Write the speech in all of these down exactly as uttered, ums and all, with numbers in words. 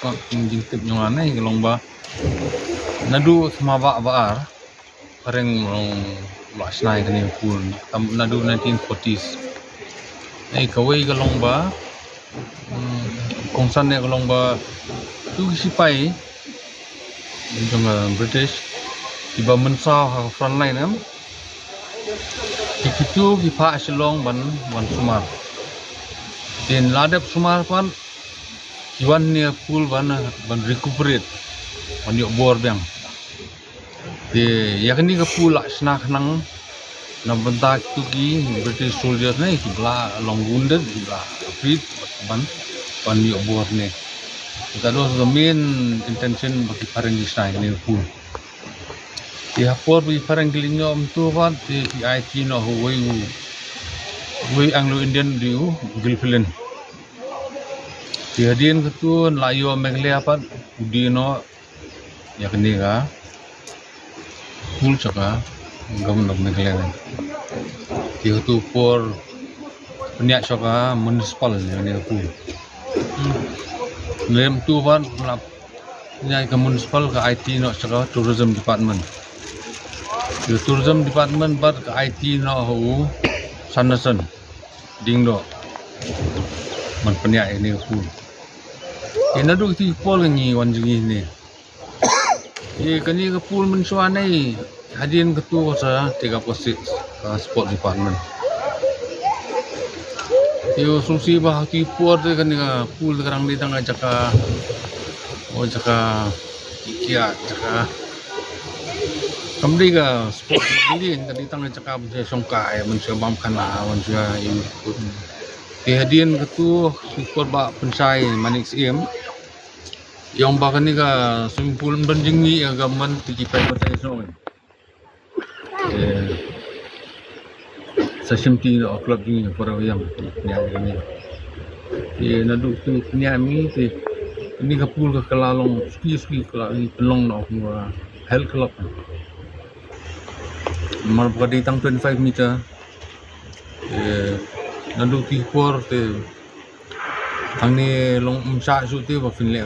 Ka jingtip jong nga ne ka long ba naduh thma ba ba ar phareng long la shna ïa kane ka pool tam naduh nineteen forties. Ei kawei ka long ba, mm, kongsan ne ka long ba tu ki sipai jong ka British kiba mynsaw ha ka front line em. Ki kitu ki phah Shillong ban wan sumar. Te la dep sumar pat ki wan ne pool ban, ban recuperate, ban ïoh bor biang. Te ïa kane ka pool la shna khnang na bynta kitu ki British soldiers ne kiba la long wounded, kiba la prit ban, ban ïoh bor ne. That was the main intention ba ki phareng ki shna ïa kane ka pool. Te ha por ba ki phareng ki leit noh mynta pat te ki aiti noh ha uwei u, uwei Anglo Indian u dei u Gilfillan. Te hadien katu la ïoh Meghalaya pat u die noh ïa kane ka pool sha ka Government of Meghalaya. Te hatu por pynïaid sha ka municipal ïa kane ka pool. Lem tu pat la pynïaid ka municipal ka aiti noh sha ka Tourism Department. Ka Tourism Department pat ka aiti noh ha u Sanderson Diengdoh ban pynïaid ïa kane ka pool. Ïa naduh kiti ki por ngi wan jngi ne. Ïa kane ka pool mynshuwa ne hadien katu sa take up ka seat ka Sport Department. Ïa u sngewsih ba ha kiti ki por te kane ka pool te ka dang dei tang ka jaka, o jaka kiad jaka. Kam dei ka sport building, ka dei tang ka jaka ban shu shongkai, ban shu bam khana, ban shu ïa. Te hadien katu ki por ba pynshai Manik Syiem ïa ong ba kane ka swimming pool ban jngi ïa ka government te ki privatise noh. Eh, sa shim ti da club jngi para yang nya ni. Eh, naduh tu nya mi te kane ka pool ka la long suki suki ka la pynlong noh ka health club. Mar ba ka dei tang twenty-five meter. Eh, naduh ki por te hangne long ym shah shuh te ba phin leh,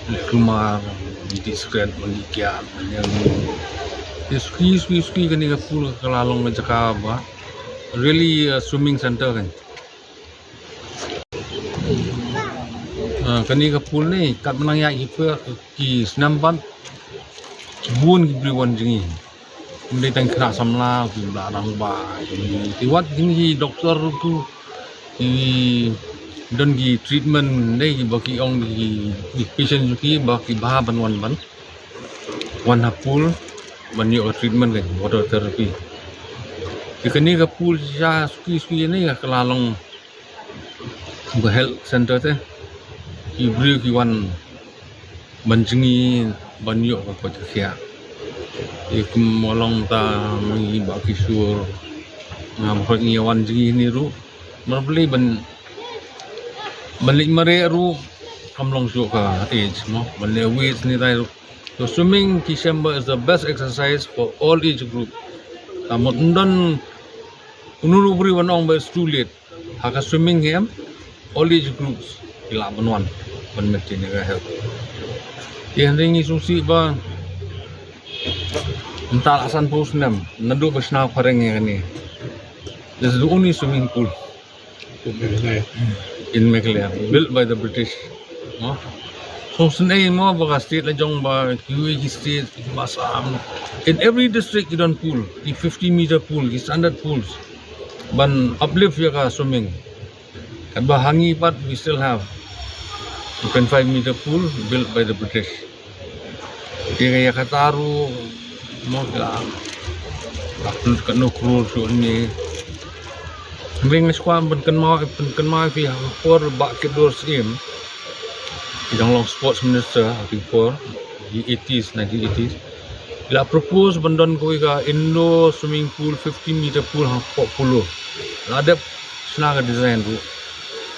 leh kulmar, ban dih skret, ban dih kiad, ban ïa. Te suki suki suki kane ka pool ka la long ka jaka ba really, uh, swimming center kan. Ah, kane ka pool ne katba nang ïaid ki, ki snem pat bun ki briew wan jngi. Ym dei tang khynnah samla, ki ba rangbah, ki wat kine ki doktor ruh ki don ki treatment ne, ki ba ki ong ki, ki patient jong ki ba ki bha ban wan ban wan ha pool ban ïoh ka treatment ka water therapy. Te kane ka pool sha suki suki ne ka la long ba health center te ki briew ki wan ban jngi ban ïoh ka koit ka khiah. Te kum ma long ta ngi ba ki sur nga ba ngi wan jngi ni ruh. Mar ba lei ban, ban leit mareh ruh kam long shuh ka age mo, ban leh weights ni tai ruh. So swimming ki shem ba is the best exercise for all age group. Ta mut ym don uno uno u briew ban ong ba it's too late. Ha ka swimming hi em, all age groups ki lah ban wan ban maintain ïa ka health. Te hynrei ngi sngewsih ba mynta la sanphew snem naduh ba shna phareng ïa kane. This is the only swimming pool in Meghalaya built by the British. Mo, sngewsih mo ba ka state la jong ba kiwei ki state kiba sam in every district ki don pool, ki fifty meter pool, ki standard pools ban uplift ïa ka swimming. Katba ha ngi pat we still have twenty-five meter pool built by the British. Te ka ïa kata ruh mo ka la pynlut katno klur shuh ne. Hynrei nga shu kwah ban kynmaw, ban kynmaw ïa phi ha ka por Bah Kitdor Syiem, ki dang long sports minister ha ki por eighties, nineteen eighties. La propose ban don kawei ka indoor swimming pool, fifty meter pool ha Pok Polo. La dep shna ka design ruh.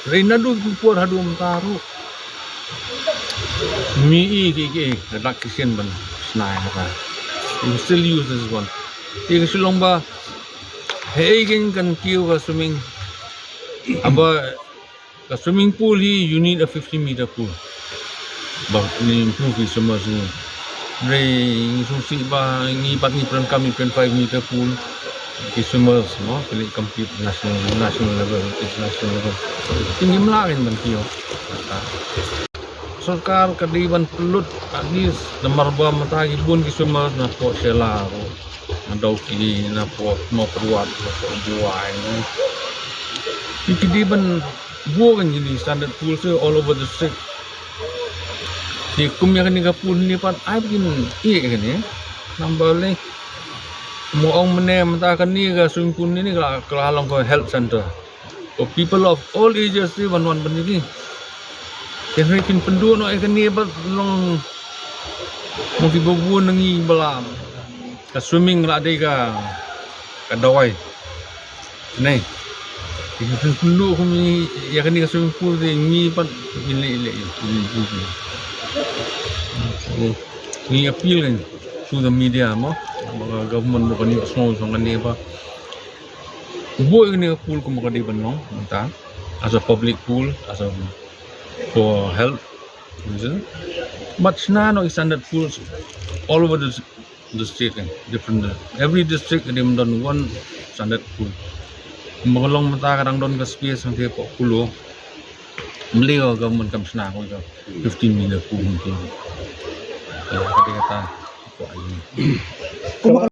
Hynrei naduh ki por haduh mynta ruh ym i ki ki ka dak ki sien ban shna ïa ka. You still use this one. Te ka shu long ba hei ken kan kiew ka swimming. Haba ka swimming pool hi you need a fifty meter pool. Ba ngin improve ki swimmers ngi. Hynrei ngi sngewsih ba ngi pat ngi pyndonkam ngi pynphai meter pool ki swimmers mo, ki leh compete national, national level, international level. Te ngim lah ban kiew. Sorkar ka dei ban pynlut at least namar ba mynta ki bun ki swimmers na poh Shella ruh, na Dawki, na poh Mawkyrwat, na poh Jowai. Ki dei ban buh kine ki standard pool sha all over district. Te kum ïa kane ka pool ne pat ai ba kin ïeh ïa kane. Namar lei mo ong mynne mynta kane ka swimming pool ne ka la long ka health center. For people of all ages te ban wan ban ïa ki. Te hynrei kin pynduh noh ïa kane ba long mo ki ba bun na ngi ba la ka swimming la dei ka ka dawai. Nei. Ki pynduh kum ïa kane ka swimming pool te ngi pat ngi leh leh ngi appeal kan to the media mo. Ba ka government ba kan ïohsngew song kane ba buh ïa kane ka pool kum ka dei ban long mynta as a public pool, as a for health reason. But shna noh ki standard pools all over the district, eh, different. Every district ka dei ban don one standard pool. Kumba ka long mynta ka dang don ka space hangtei poh Kulo. Mlei ka government kam shna ko ka fifteen meter pool hangtei. Ïa ka dei kata. Kumba ka